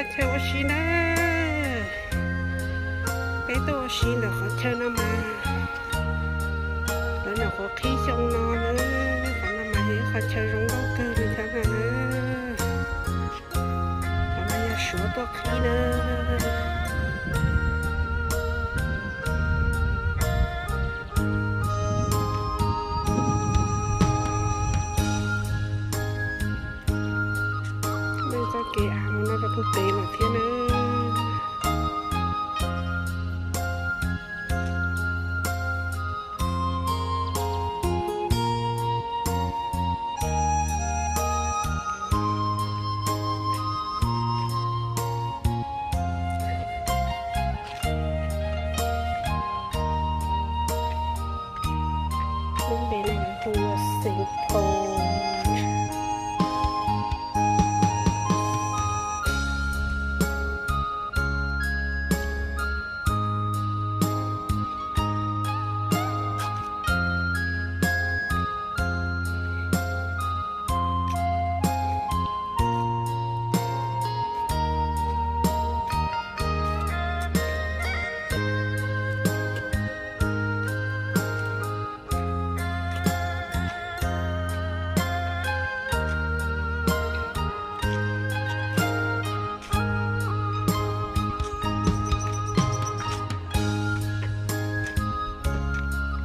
Chaw ua si na, peb tuaj ua si ntawm qhov chaw no mas lawv nyuam qhuav qhib xyoo no na, qhov no mas yog ib qhov chaw zoo nkauj kawg li thiab no na. Qhov no yog Suav tuaj qhib na. Muaj txoj kev av mus no rau puag pem lawm thiab na. Lub npe no hu ua Saint Paul.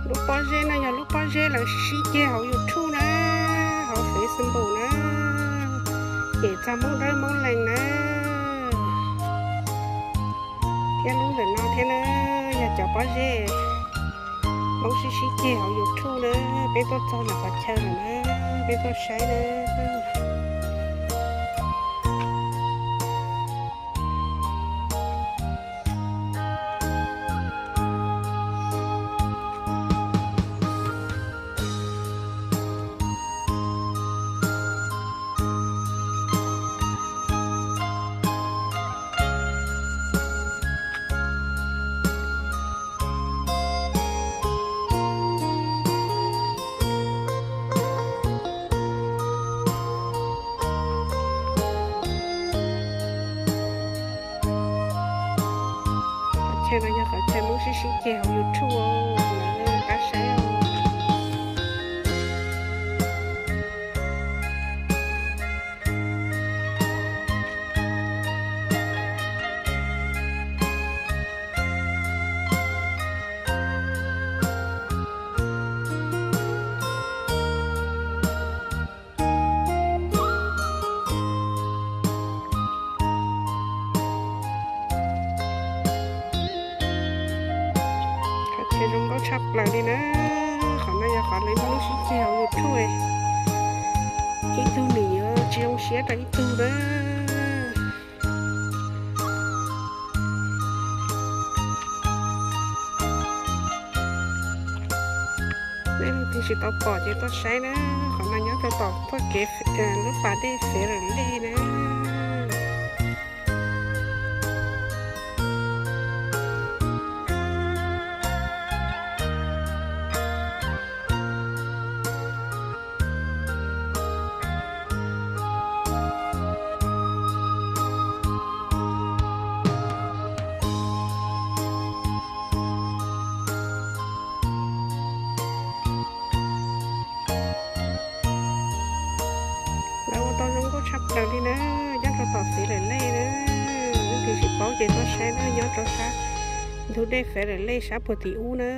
Lub pob zeb no yog lub pob zeb lawv sib ceg hauv YouTube na, hauv Facebook na, cem txog Hmoob Dawb Hmoob Lees na. Thiab lub ntawm no thiab na, yog cov pob zeb Hmoob sib sib ceg hauv YouTube na, peb tuaj txog ntawm qhov chaw lawm na, peb tuaj saib na. Qhov chaw no yog qhov chaw Hmoob sib sib ceg hauv YouTube, lawv qab saib. Qhov chaw zoo nkauj tshaj plaws li na. Qhov no yog qhov lawv Hmoob sib ceg hauv YouTube, ib tug nws yuav tsis zoo siab rau ib tug na. Nej leej twg tsis tau pom ces tuaj saib na, qhov no nyob rau tom txoj kev lub pas dej Fedrelej na. Lawv ua tau zoo nkauj tshaj plaws li na, nyob rau tom Fedrelej na. Leej twg tsis paub ces tuaj saib na, nyob rau sab ntug dej Fedrelej sab puag tim ub na.